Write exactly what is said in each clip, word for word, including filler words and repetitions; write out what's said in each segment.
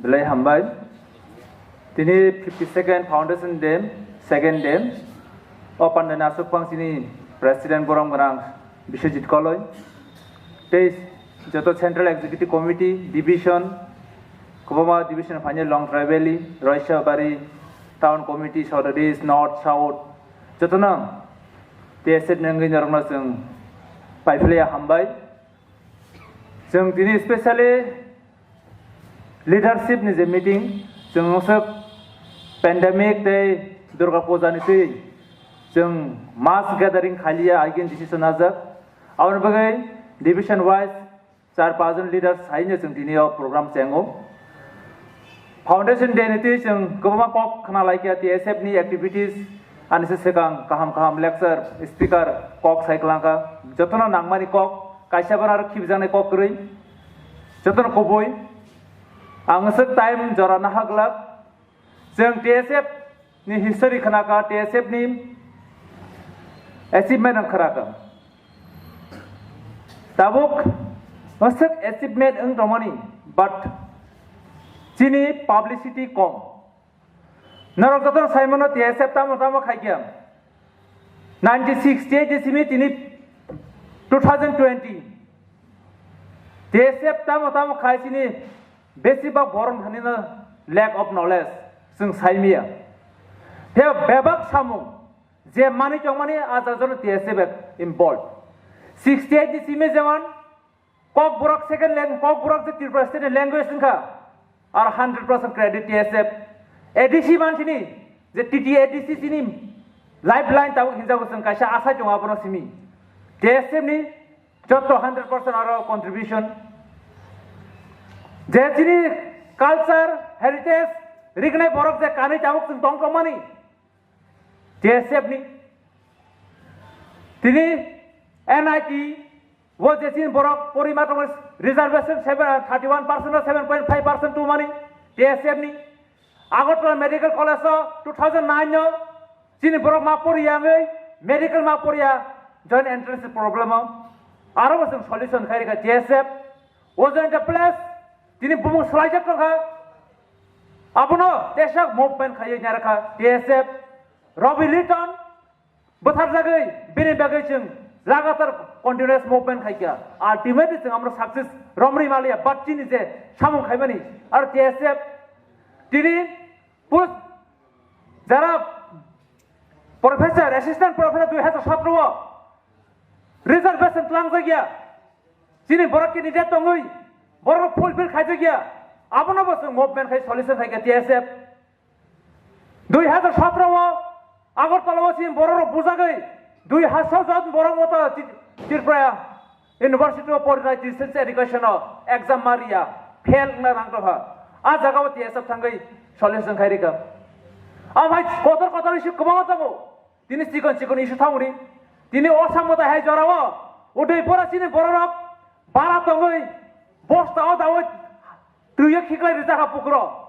Belai hambai. Tini fifty second foundation day, second day. O pandani aswk phang chini president borom gwnang Biswajit Koloi. Tei joto central executive committee, division, kwbangma division phainai Longtrai Valley, Roisabari, town committee, South East, North, South, jotono T S F ni wngwi norokno chwng paiphlaiya hambai. Chwng tini specially leadership ni je meeting, chwng wngkha pandemic tei Durga Puja ni twi chwng mass gathering khaliya, again decision najak. Aboni bagwi division wise char pachjon leaders haino chwng tini o program chengo. Foundation Day ni twi chwng kwbangma kok khna laikha, T S F ni activities ani se swkang kaham kaham lecture, speaker kok sai kwlangkha. Jotono nangmani kok, kaisa bono aro khibjaknai kok kwrwi. Jotono kubui. Ang swk time jora nahak glak. Chwng T S F ni history khna kha, T S F ni achievement ang khna kha. Tabuk aswk achievement wng tongmani, but chini publicity kom. Norok jotono sai mano T S F tamo tamo khai khe. Nineteen sixty-eight ni simi tini two thousand twenty. T S F tamo tamo khai chini besibak borok thani no lack of knowledge, chwng sai maya. Tei bebak samung je manwi tongmani a jaga no T S F involved. Sixty-eight ni simi jemon Kokborok second lang-, Kokborok je Tripura state ni language wngkha, ar hundred percent credit T S F. A D C mansini je T T A D C chini lifeline tabuk hinjago chwng kaisa asai tongo abono simi. T S F ni joto hundred percent aro contribution. Je chini culture, heritage, rignai borok je kanwi tabuk chwng tong tongmani, T S F ni. Tini N I T o je chini borok porima tongo reservation seven, thirty one percent o seven point five percent tubumani T S F ni. Agartala Medical College o two thousand nine o chini borok ma poriya wngwi medical ma poriya joint entrance problem o. Aro bo chwng solution khai rikha T S F. O joint place tini bumung swlaijak tongkha. Abono tesak movement khaiwi narakha T S F. Robi Liton bwtharjagwi bini bagwi chwng lagatar continuous movement khaikha. Ultimately chwng amro success romri maliya, but chini je samung khaimani aro T S F tini post jara professor, assistant professor dui hazar sotro o reservation twlangjakya. Chini borok candidate tongwi borok fulfill khaijakya. Abono bo chwng movement khai solution khaikha T S F. Dui hazar sotro o Agartala o chini borok rok bujagwi dui hazar jon borok moto Tri-, Tripura University o porinai distance education o exam mariya fail wngna nang tongkha. A jaga o T S F thangwi solution khai rikha. Amhai kotor kotor issue kwbangma tongo. Tini chikon chikon issue thangri. Tini o samwtai hai jorao Udaipura chini bororok bara tongwi bosta o dawi twiyo khiklai rijak ha pukro.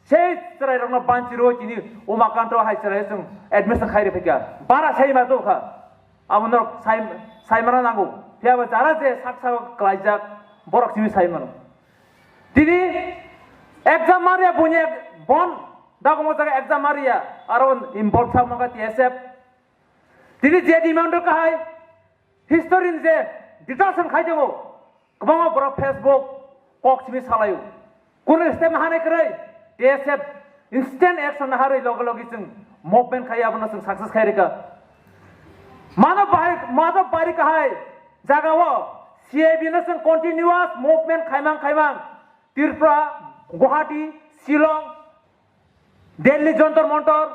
Sei chwrairokno banchi rwi tini Umakanto hai chwrai chwng admission khai riphaikha. Bara sai ma tongkha. Abo norok sai, sai mana nango. Phiyaba jara je sak sak klaijak borok simi sai mano. Tini exam maria bunya bon dagomo jaga exam maria aro involve sa manga T S F. Tini je demand kahai history ni je detraction khai jago kwbangma borok Facebook kok simi salayo. Kunu step hane kwrwi T S F instant action harwi loge loge chwng movement khai abono chwng success khai rika. Mano bahai, mano bari kahai jaga o C I B no chwng continuous movement khaimang khaimang Tripura, Guwahati, Shillong, Delhi Jantar Mantar,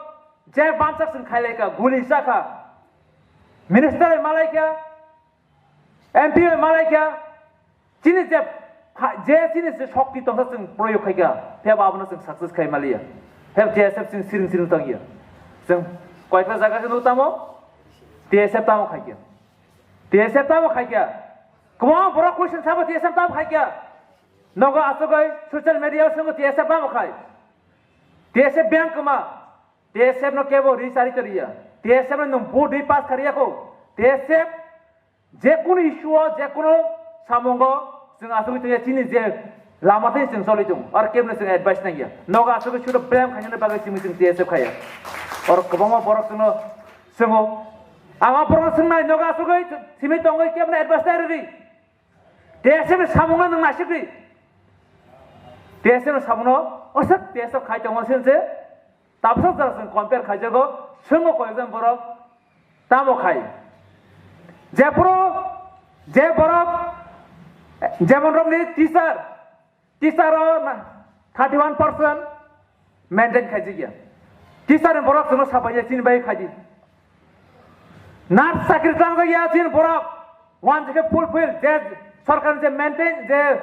je bamsa chwng khailaika, guli chakha, minister bai malaika, M P bai malaika, chini je pha-, je chini je shokti tongsa chwng proyog khaika, phiyaba abono chwng success khai maliya. Phiyaba T S F chwng siring siring tongya. Chwng koita jaga khe nuk tamo, T S F tamo khaikya. T S F tamo khaikya. Kwbangma borok question sabo T S F tamo khaikya. Nogo asugwi social media o swngo T S F tamo khai. T S F biyang kwma. T S F no kebo ri chari chari ya. T S F no nwng vote ri pass khari ya kho. T S F je kunu issue o, je kunu samungo chwng asugwi tongya chini je Lama tei chwng choli tongo, aro kebno chwng advice nangya. Nogo asugwi sudo blame khainani bagwi simi chwng T S F khaiya. Oro kwbangma borok chwngno swngo. Ang o borokno swngnai, nogo asugwi simi tongwi kebno advice nai rwdi. T S F ni samungno nwng naisik di. T S F ni samungno oswk T S F khai tongo sini se. Tabsa jora chwng compare khaijago, swngo koyekjon borok tamo khai. Jephuru je borok jemon romni teacher, teacher o na thirty one percent maintain khaijak ya. Teacher ni borok chwngno sapai ya chini bai khaidi. Nurse chakri tangjak ya chini borok, wan je fulfill je sorkar je maintain je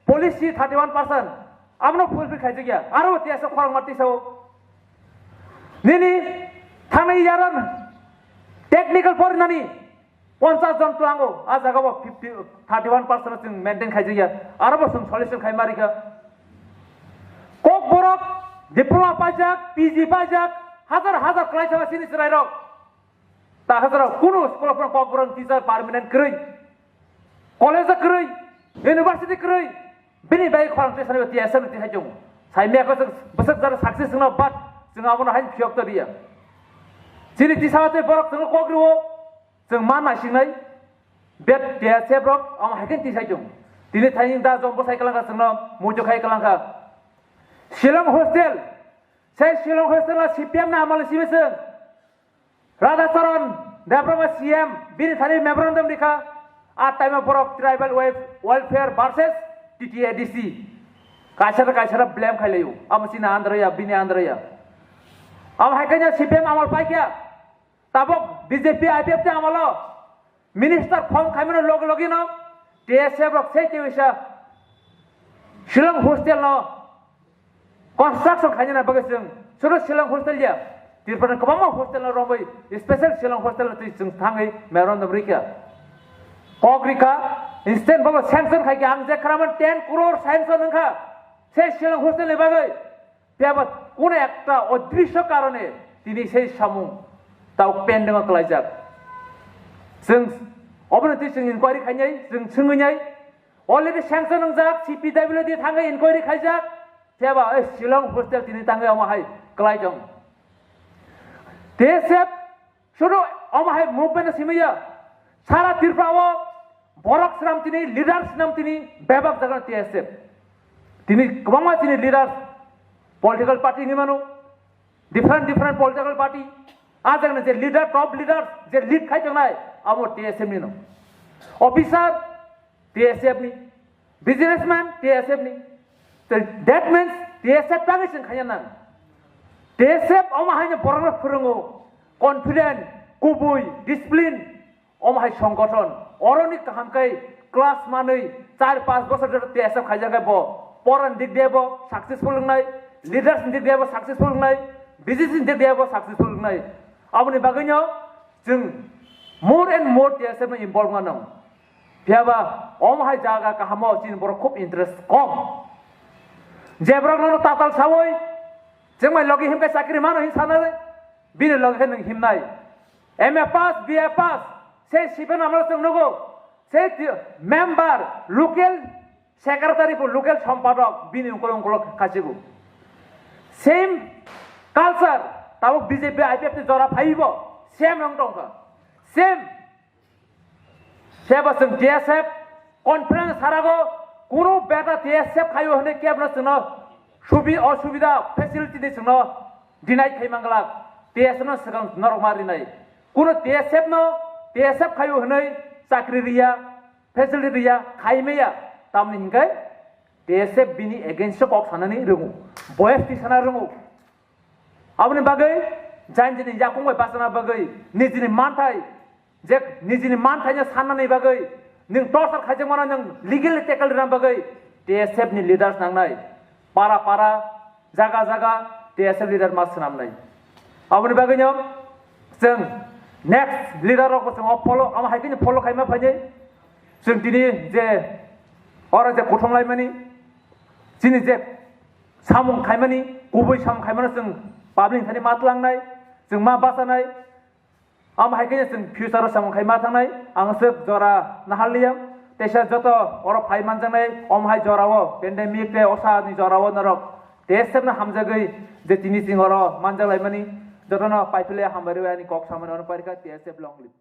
policy thirty one percent, abono fulfill khaijak ya. Aro T S F khorang ma tisao. Nini thangni yaran technical porinani ponchas jon tlango, a jaga bo fifty, thirty one percent chwng maintain khaijak ya. Aro bo chwng solution khai ma rikha. Kokborok diploma paijak, P G paijak, hajar hajar kwlai sama sini chwrairok. Ta hajar kunu school of Kokborok teacher permanent kwrwi, college kwrwi, university kwrwi, bini bai khorang twi sani T S F ni twi hai tongo. Sai mekho chwng bwswk jara success wngno, but chwng abono hai phiyok to riya. Chini tisa tei borok chwngno kok rwo, chwng ma naisingnai, bet T S F rok amo hai khe tisai tongo. Tini thani da jom bwsai kwlangkha chwngno, muitu khai kwlangkha. Shillong hostel, sai Shillong hostel o C P M na amal sibe chwng. Radhacharan Debbarma C M bini thani memorandum rikha, a time borok tribal wel-, welfare versus T T A D C. Kaisa kaisa blame khailaio, amo chini androya, bini androya. Amo hai kanya C P M amal paikya, tabok B J P I P F te amalo. Minister form khaimano loge loge no T S F rok sei kewisa Shillong hostel no construction khainani bagwi chwng suru Shillong hostel ya, Tripura ni kwbangma hostel no romwi special Shillong hostel no twi chwng thangwi memorandum rikha. Kok rikha, instant bobo sanction khaikha, ang je khraman ten crore sanction wngkha sei Shillong hostel ni bagwi. Phiya ba kuno ekta odrisho karone tini sei samung tao pending o klaijak. Chwng obono twi chwng inquiry khainai, chwng swngwi nai. Already sanction wngjak, C P W D thangwi inquiry khaijak. Phiya ba, eh, Shillong hostel tini tangwi omo hai klai tong. T S F Sudu omo hai movement no simi ya. Sara Tripura o borok swnam tini, leader swnam tini, bebak jaga T S F. Tini kwbangma tini leader, political party ni mano, different, different political party. A jaga ni je leader, top leader, je lead khai tongnai, abo T S F ni no. Officer, T S F ni, businessman T S F ni, te that means T S F tangwi chwng khaina nang. T S F omo haino borokno phwrwngo, confident, kubui, discipline, omo hai songgothon. Oroni kaham khe class manwi char panch bosor jora T S F khaijak khe bo porani dik diye bo successful wngnai, leaders ni dik diye bo successful wngnai, business ni dik diye bo successful wngnai. Aboni bagwino chwng more and more T S F no involve wngna nang. Phiya ba omo hai jaga kahamo chini borok khub interest kom. Je borok nono tatal sawi, chwngmai logi himkhe chakri mano hin sanai, bini logi khe nwng himnai. M A pass, B A pass, sei siben amlo chwng nugo, sei ti-, member, local secretary bo, local sompadok, bini ungkol ungkol khachigo. Same culture, tabuk B J P, I P F ni jora phaibo, same wng tongkha. Same Seba chwng T S F conference sarago kunu beta T S F khayo hwnwi kebno chwngno subi-, osubida facility ni chwngno deny khai manglak. T S F no swkang norok ma rinai. Kunu T S F no, T S F khayo hwnwi chakri riya, facility riya, khai maya. Tamni hinkhe T S F bini against o kok sanani rwngo. Boyes tisana rwngo. Aboni bagwi jani jani yakung bai bachana bagwi nijini manthai, je nijini manthaino sannani bagwi nwng torture khaijakmano nwng legally tackle rwna bagwi T S F ni leaders nangnai. Para para, jaga jaga T S F leader ma swnamnai. Aboni bagwino chwng next leader rokbo chwng o follow, amo hai kheno follow khaima phainai. Chwng tini je oro je kuthumlaimani, chini je samung khaimani, kubui samung khaimano chwng public thani ma tlangnai, chwng ma bachanai, amo hai khe chwng future o samung khai ma thangnai, ang swk jora naharliya, Teisa joto oro phai manjaknai, om hai jorao, pandemic tei osa ni jorao norok T S F no hamjagwi je tini ching oro manjak laimani, jotono paiphle hambai rwi ani kok samani oro parikha. T S F long live.